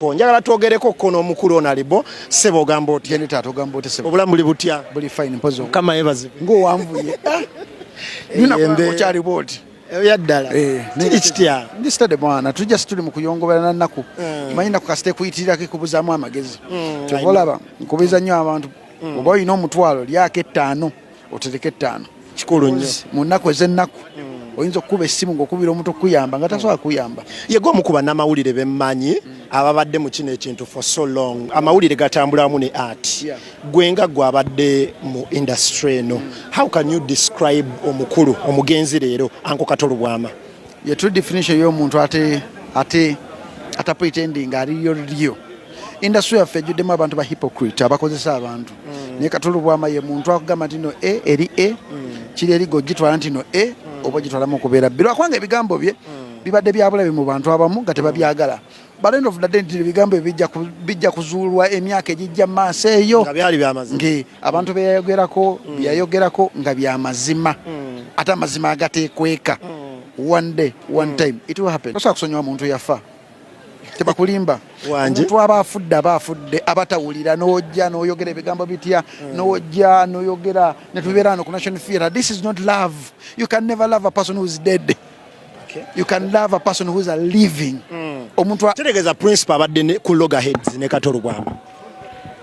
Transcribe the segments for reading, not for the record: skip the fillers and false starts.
Njagala twogereko ko n'omukulu ono alibo. Ssebo, ogamba otya? Gende taata, ogamba otya, ssebo? Obulamu buli butya? Buli fine, mpozi. Mukama yeebazibwe. Ng'owanvuye nina. Okyali bwoti. Ebya ddala. Kiri kitya? Ndi steady mwana, tujja tuli mu kuyongobera na nnaku. Manyi nnaku kasita ekuyitirirako ekubuzaamu amagezi. Kyova olaba nkubiza nnyo abantu, oba olina 10,000, lyako 5, otereke 5. Kikulu nnyo. Mu nnaku ez'ennaku oyinza okukuba essimu ng'okubira omuntu okukuyamba nga tasobola kuyamba. Ye gwe omu ku bannamawulire bemmanyi ababadde mu kino ekintu for so long. Amawulire gatambulamu ne art. Gwe nga gwe abadde mu industry eno, how can you describe omukulu omugenzi leero, Uncle Kato Lubwama? Ye true definition y'omuntu ate ata pretending, aliyo lyo. Industry yaffe ejjuddemu abantu ba hypocrite abakozesa abantu, naye Kato Lubwama ye muntu akugamba nti no a eri a kiri eri gogitwala nti no a oba ogitwalamu okubeera bbi, lwakubanga ebigambo bye bibadde byabulabe mu bantu abamu nga tebabyagala. But end of the day nti ebigambo ebyo bijja kuzuulwa emyaka egijja mu maaso eyo. Nga byali byamazima. Nge abantu beyayogerako, byeyayogerako nga byamazima, ate amazima agateekweka. One day, one time it will happen. Tosobola kusonyiwa muntu yafa, tebakulimba. Wangi. Omuntu aba afudde aba afudde, abatawulira n'ojja n'oyogera ebigambo bitya, n'ojja n'oyogera netubeera wano ku National Theatre. This is not love. You can never love a person who is dead. You can love a person who is a living. Omuntu Kitegeeza principal abadde ku loggerheads ne Kato Lubwama?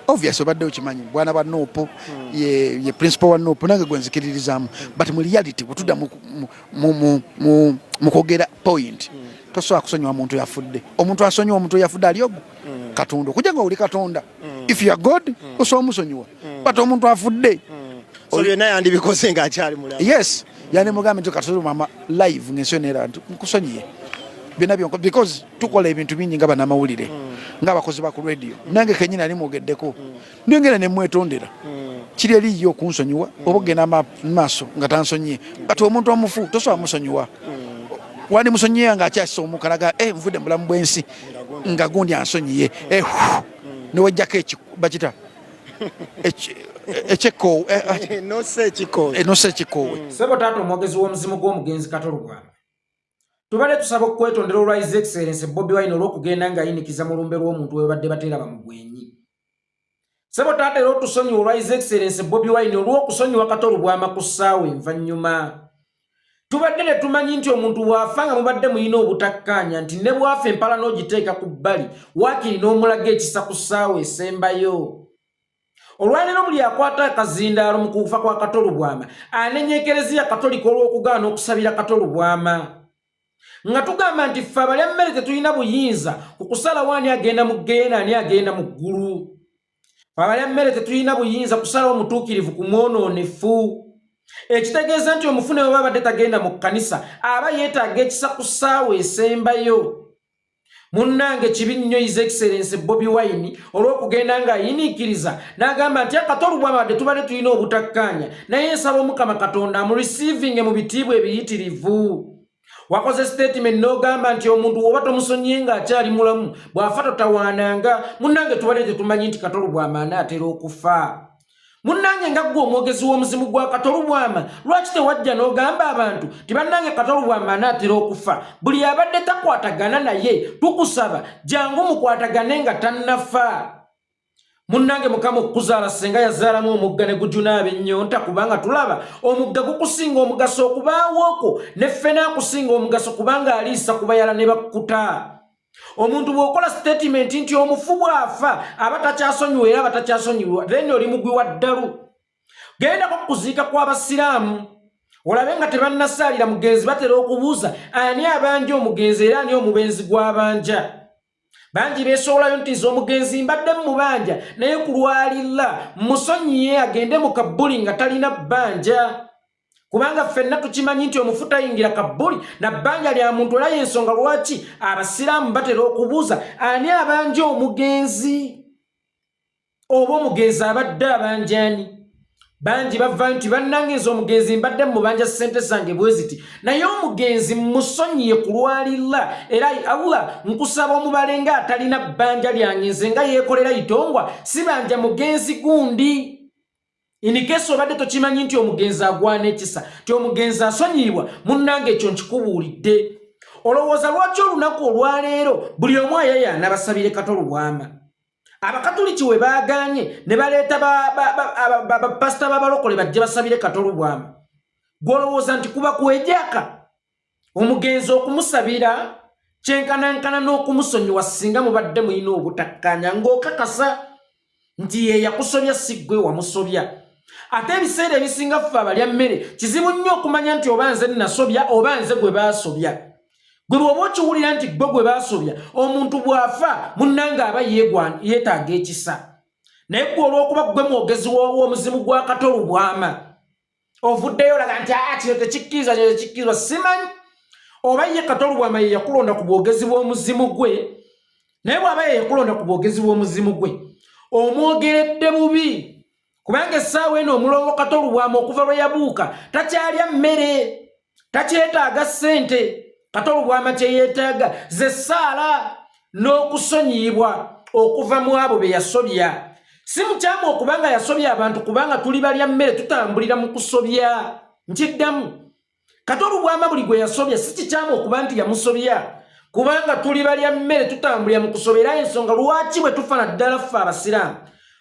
Obvious, obadde okimanyi bwana bwa NUP, ye principal wa NUP, nange gwe nzikiririzaamu. But mu reality, bwetudda mu kwogera point, tosobola kusonyiwa muntu yafudde. Omuntu asonyiwa omuntu yafudde ali ogwo Katonda, okujja nga oli Katonda. If you are God, osobola omusonyiwa, but omuntu afudde. So byonna yandibikoze ng'akyali mulamu? Yes, yani mugambe nti Katonda mama live ng'ensi yonna era nti nkusonyiye byonna byonko, because tukola ebintu bingi nga bannamawulire, ng'abakozi ba ku radio. Nange kenyini ali mwogeddeko, nengera nemwetondera. Kiri eri ye okunsonyiwa oba ogenda maaso nga tansonyiye. But omuntu omufu tosobola musonyiwa. Wandi musonyiye nga akyasisa omukalaga, nvudde mu bulamu bw'ensi nga gundi ansonyiye, newejjako bakita ekyekoowe. Nosa ekikoowe. Nosa ekikoowe. Ssebo taata omwogezi w'omuzimu gw'omugenzi Kato Lubwama, tubadde tusaba okwetondera olwa His Excellence Bobi Wine olw'okugenda ng'ayinikiza mu lumbe lw'omuntu we babadde bateeraba mu bwenyi. Ssebo taata, era otusonyiwa olwa His Excellence Bobi Wine olw'okusonyiwa Kato Lubwama ku ssaawa envannyuma. Tubadde tetumanyi nti omuntu bw'afa nga mubadde muyina obutakkaanya, nti ne bw'afa empala n'ogiteeka ku bbali, waakiri n'omulaga ekisa ku ssaawa esembayo. Olwaleero buli akwata akazindaalo mu kufa kwa Kato Lubwama anenya Ekereziya Katolika olw'okugaana okusabira Kato Lubwama, nga tugamba nti ffe abalya mmere tetulina buyinza ku kusalawo ani agenda mu ggeyeena, ani agenda mu ggulu. Ffe abalya mmere tetulina buyinza kusalawo mutuukirivu ku mwonoonefu, ekitegeeza nti omufu ne bwe abadde tagenda mu kkanisa aba yeetaaga ekisa ku ssaawa esembayo. Munnange, kibi nnyo His Excellence Bobi Wine olw'okugenda ng'ayiniikiriza n'agamba nti Akato Lubwama badde tubadde tulina obutakkaanya, naye nsaba Omukama Katonda amureceivinge mu bitiibwa ebiyitirivu. Wakoze statement n'ogamba nti omuntu woba tomusonyiye ng'akyali mulamu, bw'afa totawaananga. Munnange, tubadde tetumanyi nti Kato Lubwama anaatera okufa. Munnange, nga ggwe omwogezi w'omuzimu gwa Kato Lubwama, lwaki tewajja n'ogamba abantu ti bannange, Kato Lubwama anaatera okufa, buli abadde takwatagana naye tukusaba jangu mukwatagane nga tannafa? Munnange, Mukama okukuzaala senga yazaalamu omugga ne gujunaaba ennyonta, kubanga tulaba omugga gukusinga omugaso okubaawo okwo ne ffena akusinga omugaso, kubanga aliisa kubayala ne bakkuta. Omuntu bw'okola statement nti omufu bw'afa aba takyasonyiwa era aba takyasonyiwa, then oli mugwi wa ddalu. Gendako kuziika kw'abasiraamu olabe nga tebannasaalira mugenzi batera okubuuza ani abanja omugenzi era ani omubenzi gw'abanja. Bangi beesowolayo nti nze omugenzi mbadde mubanja, naye ku lwalilla musonyiye agende mu kabbuli nga talina bbanja, kubanga ffenna tukimanyi nti omufu tayingira kabbuli na bbanja lya muntu. Era yensonga lwaki abasiraamu batera okubuuza ani abanja omugenzi oba omugenzi abadde abanjani. Bangi bava nti bannange, nze omugenzi mbadde mubanja ssente zange bwe ziti, naye omugenzi musonyiye ku lwalilla, era Allah nkusaba omubale nga atalina bbanja lyange, nze nga yeekolera itongwa sibanja mugenzi gundi. In case obadde tokimanyi nti omugenzi agwana ekisa, ti omugenzi asonyiyibwa, munnange ekyo nkikubuulidde. Olowooza lwaki olunaku olwaleero buli omu ayayaana basabire Kato Lubwama? Abakatuliki we baagaanye ne baleeta bapasita b'abalokole bajje basabire Kato Lubwama. Gw'olowooza nti kuba kwejaka omugenzi okumusabira kyenkanankana n'okumusonyiwa singa mubadde mulina obutakkaanya ng'okakasa nti ye yakusobya si ggwe wamusobya. Ate ebiseera ebisinga ffe abalya mmere kizibu nnyo okumanya nti oba nze nasobya oba nze gwe baasobya. Gwe bw'oba okiwulira nti ggwe gwe baasobya, omuntu bw'afa munnange aba yeetaaga ekisa. Naye ggwe olw'okuba ggwe mwogezi w'omuzimu gwa Kato Lubwama ovuddeyo olaga nti aa kino tekikkirizwa, kino tekikkirizwa. Simanyi oba ye Kato Lubwama ye yakulonda ku bwogezi bw'omuzimu gwe, naye bw'aba ye yakulonda ku bwogezi bw'omuzimu gwe omwogeredde bubi, kubanga essaawa eno omulongo Kato Lubwama okuva lwe yabuuka takyalya mmere, takyetaaga ssente. Kato Lubwama kye yeetaaga ze ssaala n'okusonyiyibwa okuva mu abo be yasobya. Si mukyamu okuba nga yasobya abantu, kubanga tuli balya mmere, tutambulira mu kusobya. Nkiddamu, Kato Lubwama buli gwe yasobya si kikyamu okuba nti yamusobya, kubanga tuli balya mmere, tutambulira mu kusobya. Era ensonga lwaki bwe tufa naddala ffe abasiraamu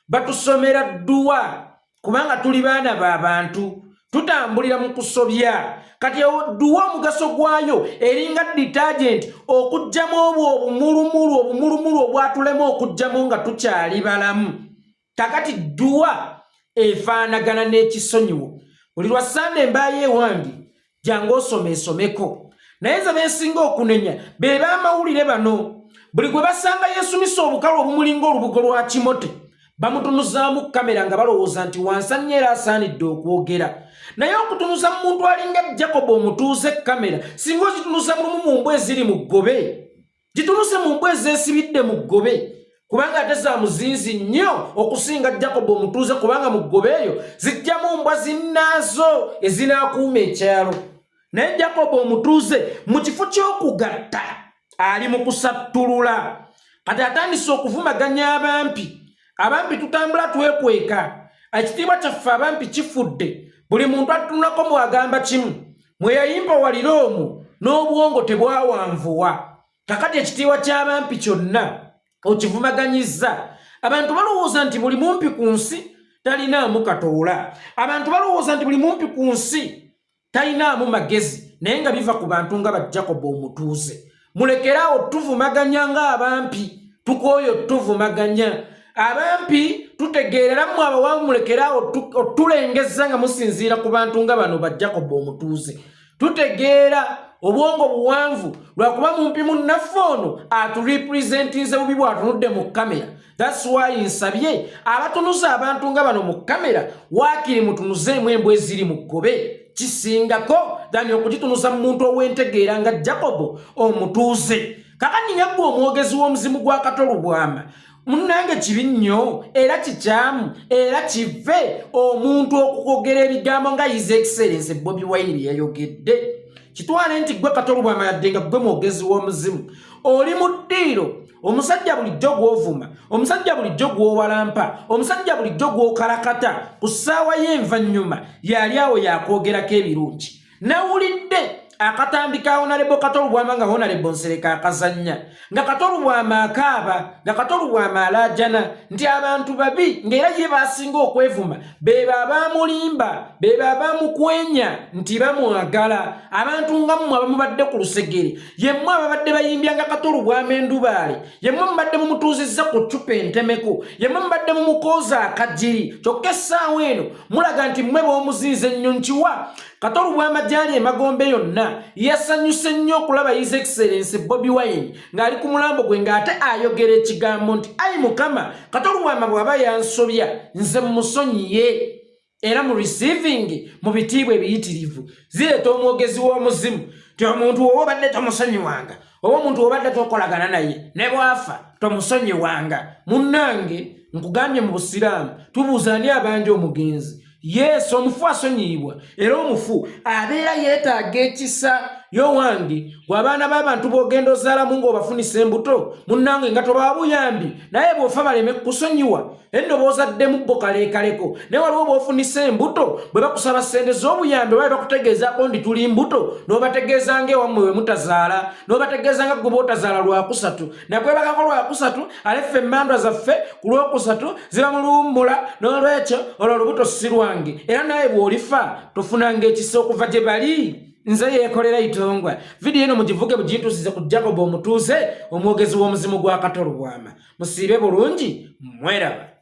batusomera dduwa, kubanga tuli baana ba bantu, tutambulira mu kusobya. Kati dduwa omugaso gwayo eringa detergent okuggyamu obwo obumulumulu obwatulema okuggyamu nga tukyali balamu. Kakati dduwa efaanagana n'ekisonyiwo. Buli lwa Sande mbaayo ewange, jangu osoma esomeko. Naye nze bensinga okunenya be b'amawulire bano, buli gwe basanga yeesumisa obukalu obumulinga olubugo lwa kimote bamutunuzaamu kamera nga balowooza nti wansa nnyo era asaanidde okwogera. Naye okutunuza mu muntu alinga Jacob omutuuze kamera, singa ozitunuza mulumu mu mbwa eziri mu ggobe, gitunuse mu mbwa ezeesibidde mu ggobe, kubanga ate za muzinzi nnyo okusinga Jacob omutuuze, kubanga mu ggobe eyo zijjamu mbwa zinnaazo ezinaakuuma ekyalo. Naye Jacob omutuuze mu kifo ky'okugatta ali mu kusattulula. Kati atandise okuvumaganya abampi. Abampi tutambula twekweka, ekitiibwa kyaffe abampi kifudde. Buli muntu atutunulako mwagamba kimu, mwe yayimpa walira omwo n'obwongo tebwawanvuwa. Kakati ekitiibwa ky'abampi kyonna okivumaganyizza. Abantu balowooza nti buli mumpi ku nsi talinaamu katoola. Abantu balowooza nti buli mumpi ku nsi talinaamu magezi, naye nga biva ku bantu nga ba Jacob omutuuze. Mulekeraawo tuvumaganya ng'abampi, tukooyo tuvumaganya abampi, tutegeerera mmwe abawanvu. Mulekeraawo otulengezza nga musinziira ku bantu nga bano ba Jacob omutuuze. Tutegeera obwongo buwanvu, lwakuba mumpi munnaffe ono aturepresentinze bubi bw'atunudde mu kamera. That's why nsabye abatunuza abantu nga bano mu kamera, waakiri mutunuzeemu embwa eziri mu ggobe, kisingako than okugitunuza mu muntu ow'entegeera nga Jacob omutuuze. Kakati nga ggwe omwogezi w'omuzimu gwa Kato Lubwama, munnange kibi nnyo era kikyamu era kive omuntu okukwogera ebigambo nga His Excellence Bobi Wine bye yayogedde. Kitwale nti ggwe Kato Lubwama, yadde nga ggwe mwogezi w'omuzimu, oli mu ddiiro. Omusajja bulijjo gw'ovuma, omusajja bulijjo gw'owalampa, omusajja bulijjo gw'okalakata, ku ssaawa y'envannyuma yali awo yakwogerako ebirungi. Nawulidde akatambi ka Honorable Kato Lubwama nga Honorable Nsereko akazannya, nga Kato Lubwama akaaba, nga Kato Lubwama alaajana nti abantu babi, ng'era ye basinga okwevuma beba abamulimba, beba abamukwenya nti bamwagala. Abantu nga mmwe abamubadde ku lusegere, yemmwe ababadde bayimbyanga Kato Lubwama endubaale, yemmwe mubadde mumutuuzizza ku ccupa entemeko, yemmwe mubadde mumukooza akajiri, kyokka essaawa eno mulaga nti mmwe b'omuzinze ennyo. Nkiwa Kato Lubwama gy'ali emagombe yonna yasanyuse nnyo okulaba His Excellence Bobi Wine ng'ali ku mulambo gwe, ng'ate ayogera ekigambo nti ayi Mukama, Kato Lubwama bw'aba yansobya nze mmusonyiye, era mu receiving mu bitiibwa ebiyitirivu. Zireeta omwogezi w'omuzimu ti omuntu woba obadde tomusonyiwanga, oba omuntu obadde tokolagana naye ne bw'afa tomusonyiwanga. Munnange, nkugambye mu busiraamu tubuuza ani abanja omugenzi. Yesu omufu asonyiyibwa, era omufu abeera yeetaaga ekisa. Yowange gwe abaana b'abantu b'ogenda ozaalamu ng'obafunisa embuto munnange nga tobawa buyambi naye bw'ofa baleme kukusonyiwa enno b'ozaddemu bo kaleekaleko naye waliwo b'ofunisa embuto bwe bakusaba ssente z'obuyambi oba bakutegeezaako ndi tuli mbuto n'obategeeza ng'ewammwe we mutazaala n'obategeeza nga gwe b'otazaala lwakusatu nakwebakako lwakusatu ale ffe emmandwa zaffe ku lwokusatu ziba mu luwummula n'olwekyo olwo olubuto si lwange era naye bw'olifa tofunanga ekisa okuva gye bali nze yeekolera itongwa vidiyo eno mugivuge bugintuusize ku Jacob omutuuze omwogezi w'omuzimu gwa Kato Lubwama musiibe bulungi mweraba.